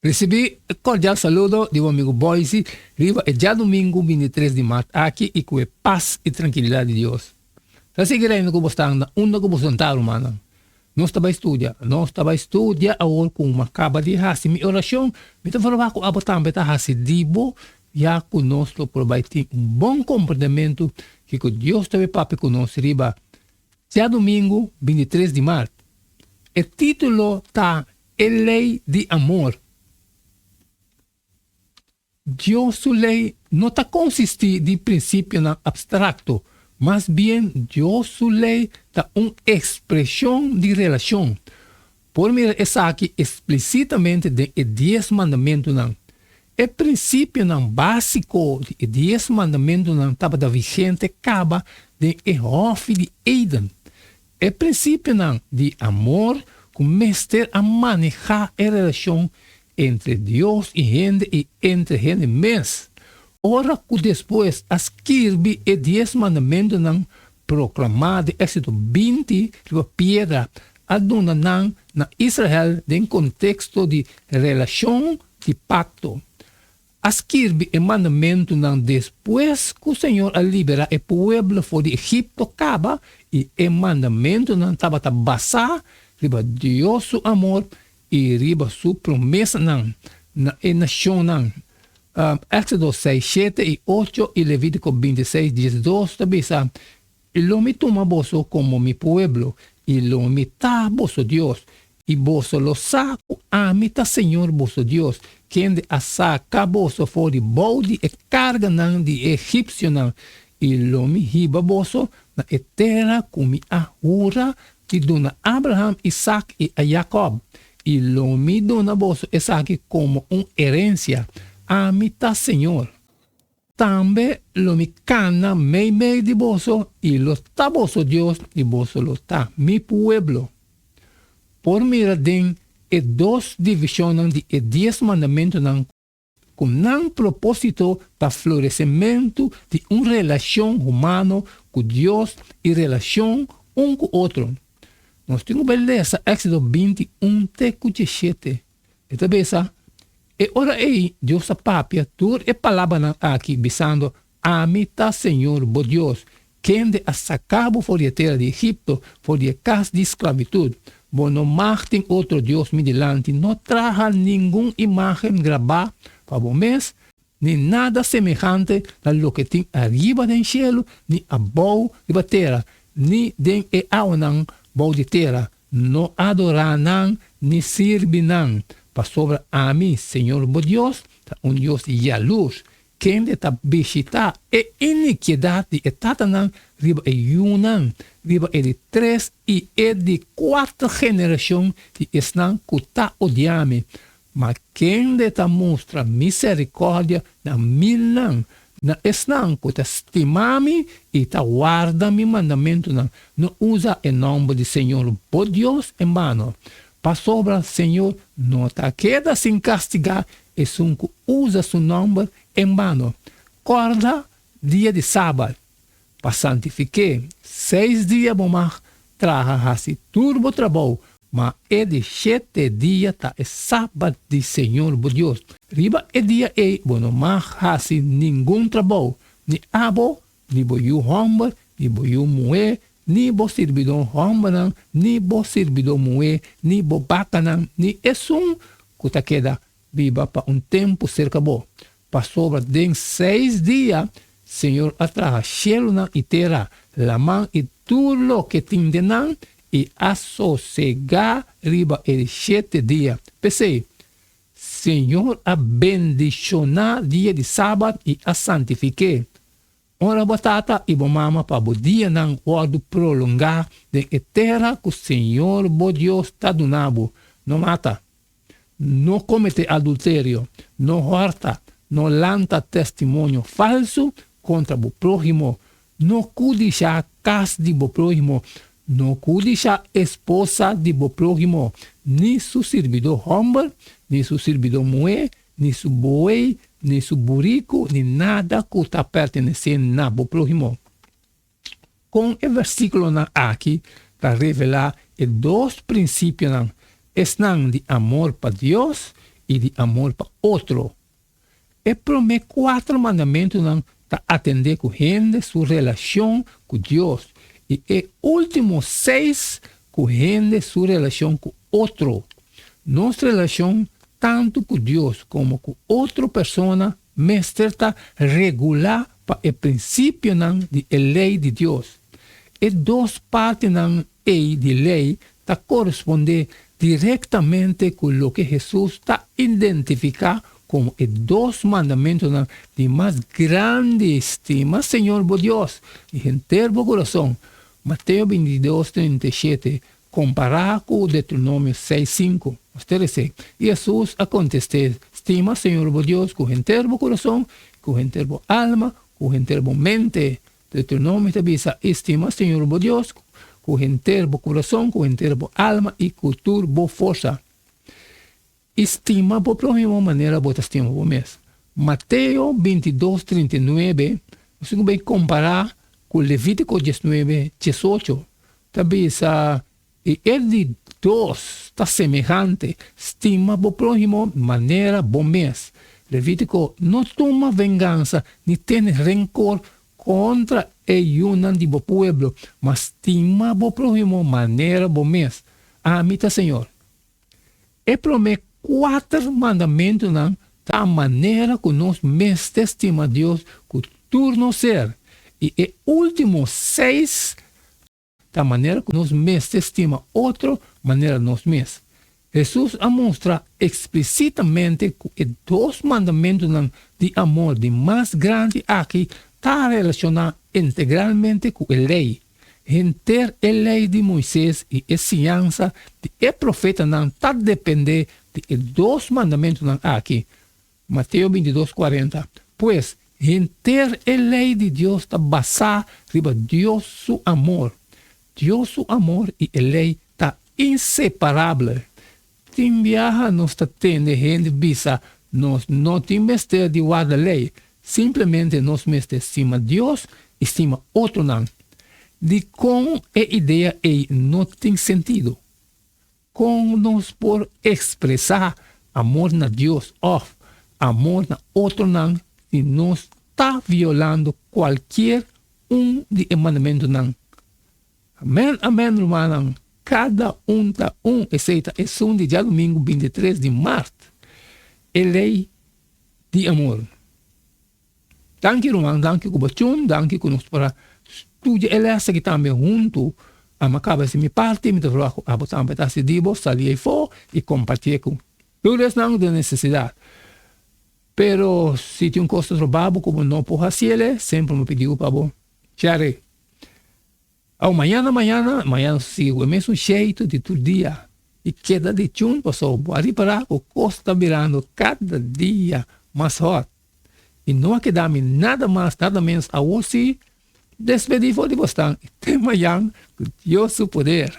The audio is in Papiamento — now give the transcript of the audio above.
Risibí e kordial saludo di bo amigu Boysie riba e djadumingu 23 di mart aki i ku e pas i trankilidat di Dios ta sigui reina ku bo stan na unda ku bo sentá rumannan. Nos ta bai studia, nos ta bai studia awor ku mi a kaba di hasi mi orashon, mi ta proba ku abo tambe ta hasi di bo ya ku nos lo por bai tin un bon komprendementu kiko Dios ta bai papia ku nos riba djadumingu 23 di mart. E título ta E lei di amor. Dios su lei no ta konsistí di prinsipionan abstrakto, mas bien Dios su lei ta un ekspreshon di relashon. Por mira esaki eksplisitamente den e Dies Mandamentunan. E prinsipionan básiko di e Dies Mandamentunan tabata vigente kaba den e Hòfi di Eden. E prinsipionan di amor ku mester a manehá e relashon entre Dios i hende i entre hende mes. Ora ku despues a skirbi e Dies Mandamentunan proklamá den Éksodo 20 riba piedra, a duna nan na Israel den konteksto di relashon di pakto. A skirbi e mandamentunan despues ku Señor a liberá e pueblo for di Egipto kaba i e mandamentunan tabata basá riba Dios su amor i riba su promesanan na e nashonnan. Éksodo 6, 7 i 8 i Levítiko 26, 12 ta bisa, I lo mi tuma boso komo mi pueblo, i lo mi ta boso Dios, i boso lo sa ku ami ta Señor boso Dios, kende a saka boso for di bou di e karganan di e egipsionan, i lo mi hiba boso na e tera ku mi a hura di duna Abraham, Isak i a Jakòb, i lo mi duna boso esaki komo un erensia. Ami ta Señor. Tambe lo mi kana meimei di boso i lo ta boso Dios i boso lo ta mi pueblo. Por mira den e dos divishonnan di e Dies Mandamentunan ku nan propósito ta floresementu di un relashon humano ku Dios i relashon un ku otro. Nos tin ku bai lesa Éksodo 21 te ku 17. E ta bisa, E ora ei Dios a papia tur e palabranan aki, bisando, Ami ta Señor bo Dios, kende a saka bo for di e tera di Egipto, for di e kas di sklabitut. Bo no mag tin otro dios mi dilanti, no traha ningun imágen grabá pa bo mes, ni nada semehante na loke tin ariba den shelu, ni abou riba tera, ni den e awanan bou di tera. No adorá nan ni sirbi nan, pasobra ami, Señor bo Dios, ta un Dios yalurs, kende ta bishitá e inikiedat di e tatanan riba e yunan, riba e di tres i e di kuater generashon di esnan ku ta odia mi, Ma kende ta mustra miserikòrdia na milnan, na esnan ku ta stima mi i ta warda mi mandamentunan, no usa e nòmber di señor bo Dios en bano, pasobra señor no ta keda sin kastigá esun ku usa su nòmber en bano. Kòrda dia di sabat, pa santifik'é. Seis dia bo mag traha hasi tur bo trabou, ma e di shete dia ta e sabat di Señor bo Dios. Riba e dia ei bo no mag hasi ningun trabou, ni abo, ni bo yu hòmber, ni bo yu muhé, ni bo sirbidó hòmbernan, ni bo sirbidó muhé, ni bo bakanan, ni esun ku ta keda biba pa un tempu serka bo. Pasobra den seis dia Señor a traha shelunan i tera, laman i tur loke tin den nan, i a sosegá riba e di shete dia. P'esei, Señor a bendishoná dia di sabat i a santifik'é. Ora bo tata i bo mama pa bo dianan wòrdu prolongá den e tera ku Señor bo Dios ta duna bo. No mata. No kometé adulterio. No hòrta. No lanta testimonio falsu kontra bo próhimo. No kudishá kas di bo próhimo. No kudishá esposa di bo próhimo, ni su sirbidó hòmber, ni su sirbidó muhé, ni su buey, ni su buriku, ni nada ku ta pertenesé na bo próhimo. Kon e versíkulonan aki ta revelá e dos prinsipionan, esnan di amor pa Dios i di amor pa otro. E promé kuater mandamentunan ta atendé ku hende su relashon ku Dios i e último seis ku hende su relashon ku otro. Nos relashon tantu ku Dios komo ku otro persona mester ta regulá pa e prinsipionan di e lei di Dios. E dos partinan ei di lei ta korespondé direktamente ku loke Hesus ta identifiká komo e dos mandamentunan di mas grandi, Stima Señor bo Dios di henter bo kurason, Mateo 22, 37, kompará ku Deuteronomio 6, 5. Nos ta resé, I Hesus a kontest'é, Stima Señor bo Dios ku henter bo kurason, ku henter bo alma, ku henter bo mente. Deuteronomio ta bisa, I stima Señor bo Dios ku henter bo kurason, ku henter bo alma i ku tur bo forsa. I stima bo próhimo manera bo ta stima bo mes. Mateo 22, 39, nos tin ku bai kompará ku Levítiko 19, 18, ta bisa, I e di dos ta semehante, stima bo próhimo manera bo mes. Levítiko, No tuma vengansa ni tene renkor kontra e yunan di bo pueblo, ma stima bo próhimo manera bo mes. Ami ta señor. E promé kuater mandamentunan ta manera ku nos mester stima Dios ku tur nos ser, i e último seis Ta manera ku nos mester stima otro manera nos mes. Hesus a mustra eksplisitamente ku e dos mandamentunan di amor di mas grandi aki ta relashoná integralmente ku e Lei. Henter e Lei di Moises i e siñansa di e profetanan ta dependé di e dos mandamentunan aki. Mateo 22, 40. Pues, henter e lei di Dios ta basá riba Dios su amor. Dios su amor i e lei ta inseparabel. Tin biaha nos ta tende hende bisa nos no tin mester di warda lei, simplemente nos mester stima Dios i stima otronan. Dikon e idea ei no tin sentido? Kon nos por ekspresá amor na Dios òf amor na otronan si nos ta violando kualkier un di e mandamentunan? Amèn, amèn, rumannan, kada un ta un. Esei ta esun di djadumingu 23 di mart, e lei di amor. Danki ruman, danki ku bo tune, danki ku nos por a studia e les aki tambe huntu. Ami a kaba hasi mi parti, mi ta proba ku abo tambe ta hasi di bo, sali eyfo i kompartié ku tur esnan ku tin nesesidat. Pero si tin un kos ta troba bo ku bo no por hasiel, semper mi pidi bo pa bo share. Aw mañana mañana, mañana nos ta sigui ku e mesun sheitu di tur dia i keda di tune pasobra bo a ripará ku kos ta birando kada dia mas hòt. I no a keda mi nada mas nada menos awor si despedí for di bosnan i te mañan ku Dios su poder.